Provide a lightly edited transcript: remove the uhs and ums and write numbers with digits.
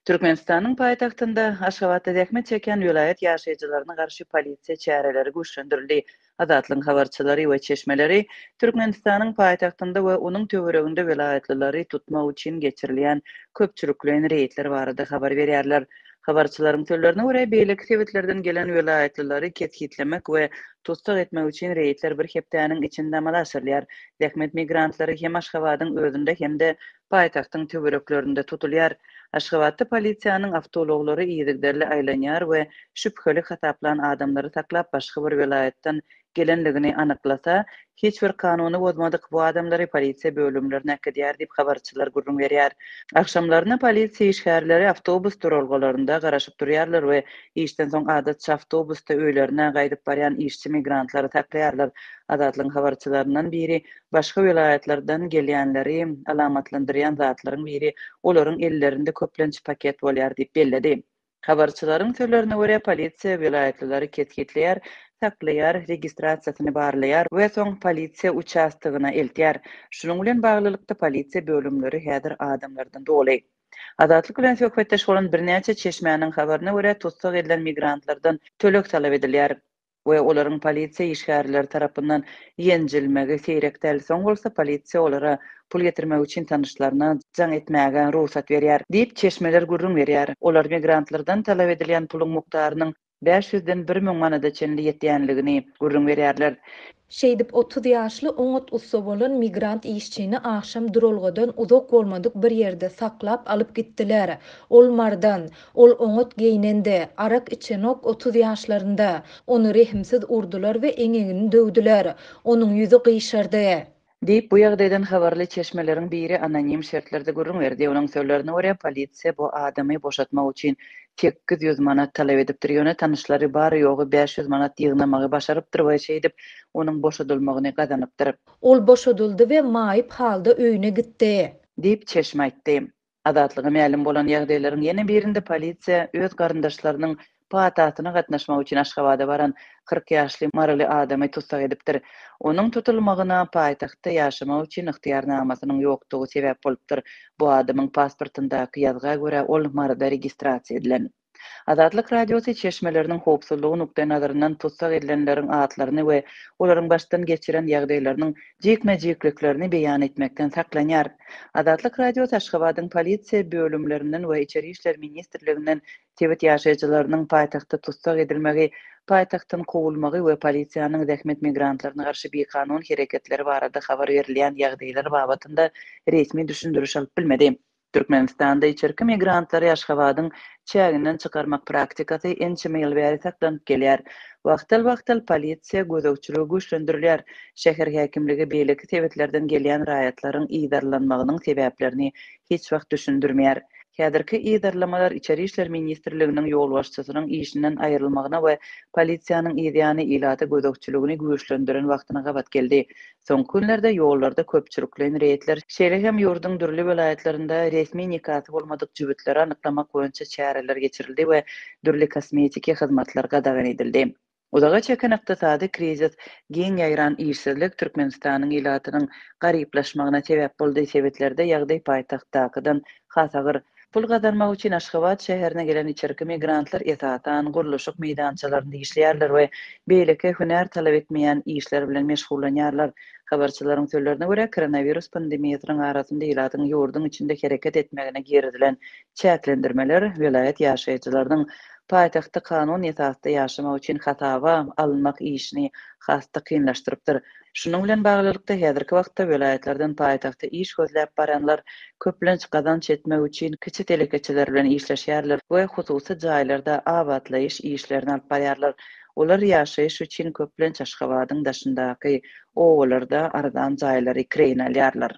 Türkmenistanyň paýtagtynda, Aşgabatda zähmet çekýän welaýat ýaşaýjylaryna garşy polisiýa çäreleri güýçlendirildi. Azatlygyň habarçylary we çeşmeleri Türkmenistanyň paýtagtynda we onuň töwereginde welaýatlylary tutmak üçin geçirilýän köpçülikleýin reýdler barada habar berýärler. Habarçylaryň sözlerine görä, beýleki sebitlerden gelen welaýatlylary kesgitlemek we tussag etmek üçin reýdler bir hepdäniň içinde amala aşyrylýar. Zähmet migrantlary hem Aşgabadyň özünde hem-de paýtagtyň töwereklerinde tutulýar. Aşgabatda polisiýanyň awtoulaglary yzygiderli aýlanýar we şübheli hasaplan adamlary saklap başga bir welaýatdan gelenligini anyklasa, hiç bir kanuny bozmadyk bu adamlary polisiýa bölümlerine äkidýär diýip habarçylar gürrüň berýär. Agşamlaryna polisiýa işgärleri awtobus duralgalarynda garaşyp durýarlar we işden soň adatça awtobusda öýlerine gaýdyp barýan işçi migrantlary saklaýarlar. Azatlygyň habarçylaryndan biri Başga welaýatlardan gelýänleri alamatlandyrýan zatlaryň biri olaryň ellerinde köplenç paket bolýar diýip belledi. Habarçylaryň sözlerine görä, polisiýa welaýatlylary kesgitleýär, saklaýar, registrasiýasyny barlaýar we soň polisiýa uçastogyna eltýär. Şunuň bilen baglylykda, polisiýa bölümleri häzir adamlardan doly. Azatlyk bilen söhbetdeş bolan birnäçe çeşmäniň habaryna görä, tussag edilen migrantlardan töleg talap edilýär. we olaryň polisiýa işgärleri tarapyndan ýenjilmegi seýrek däl, soň bolsa polisiýa olara pul getirmek üçin tanyşlaryna jaň etmäge rugsat berýär, diýip, çeşmeler gürrüň berýär. Olar migrantlardan talap edilýän puluň mukdarynyň bäş ýüzden 1000 manada çenli ýetýänligini gürrüň berýärler. Şeýdip, 30 ýaşly oňat ussa bolan migrant işçini agşam duralgadan uzak bolmadyk bir ýerde saklap alyp gitdiler. Ol Marydan. Ol oňat geýnendi, arak içenok 30 ýaşlarynda. Ony rehimsiz urdular we eňegini döwdüler. Onuň ýüzi gyşardy. Diýip, bu ýagdaýdan habarly çeşmeleriň biri anonim şertlerde gürrüň berdi. Onuň sözlerine görä, polisiýa bu adamy boşatmak üçin 800 manat talap edipdir, ýöne tanyşlary bary-ýogy 500 manat ýygnamagy başarypdyr we şeýdip, onuň boşadylmagyny gazanypdyr. Ol boşadyldy we maýyp halda öýüne gitdi. Diýip, çeşme aýtdy. Azatlyga mälim bolan ýagdaýlaryň ýene birinde polisiýa öz garyndaşlarynyň patasyna gatnaşmak üçin Aşgabada baran 40 ýaşly maryly adamy tussag edipdir. Onuň tutulmagyna paýtagtda ýaşamak üçin ygtyýarnamasynyň ýokdugy sebäp bolupdyr. Bu adamyň pasportyndaky ýazga görä, ol Maryda registrasiýa edilen. Azatlyk Radiosy çeşmeleriniň howpsuzlygy nukdaýnazaryndan tussag edilenleriň atlaryny we olaryň başdan geçiren ýagdaýlarynyň jikme-jikliklerini beýan etmekden saklanýar. Azatlyk Radiosy Aşgabadyň polisiýa bölümlerinden we Içeri işler ministrliginden sebit ýaşaýjylarynyň paýtagtda tussag edilmegi, paýtagtdan kowulmagy we polisiýanyň zähmet migrantlaryna garşy bikanun hereketleri barada habar berilýän ýagdaýlar babatynda resmi düşündiriş alyp bilmedi. Türkmenistanda içerki migrantlary Aşgabadyň çäginden çykarmak praktikasy ençeme ýyl bäri saklanyp gelýär. Wagtal-wagtal polisiýa gözegçiligi güýçlendirilýär. Şäher häkimligi beýleki sebitlerden gelýän raýatlaryň yzarlanmagynyň sebäplerini hiç wagt düşündirmeýär. Häzirki yzarlamalar Içeri işler ministrliginiň ýolbaşçysynyň işinden aýrylmagyna we polisiýanyň yzýany ilata gözegçiligini güýçlendiren wagtyna gabat geldi. Soňky günlerde ýollarda köpçülikleýin reýdler, şeýle hem ýurduň dürli welaýatlarynda resmi nikasy bolmadyk jübütleri anyklamak boýunça çäreler geçirildi we dürli kosmetiki hyzmatlar gadagan edildi. Uzaga çeken ykdysady krizis, giň ýaýran işsizlik Türkmenistanyň ilatynyň garyplaşmagyna sebäp boldy, sebitlerde ýagdaý paýtagtdakydan has agyr. Pul gazanmak üçin Aşgabat şäherine gelen içerki migrantlar esasan gurluşyk meýdançalarynda işleýärler we beýleki hünär talap etmeýän işler bilen meşgullanýarlar. Habarçylaryň sözlerine görä, koronawirus pandemiýasynyň arasynda ilatyň ýurduň içinde hereket etmegine girizilen çäklendirmeler welaýat ýaşaýjylarynyň paýtagtda kanun esasda ýaşamak üçin hasaba alynmak işini has-da kynlaşdyrypdyr. Şunuň bilen baglylykda, häzirki wagtda welaýatlardan paýtagta iş gözläp baranlar köplenç gazanç etmek üçin kiçi telekeçiler bilen işleşýärler we hususy jaýlarda abatlaýyş işlerini alyp barýarlar. Olar ýaşaýyş üçin köplenç Aşgabadyň daşyndaky obalarda arzan jaýlary kireýine alýarlar.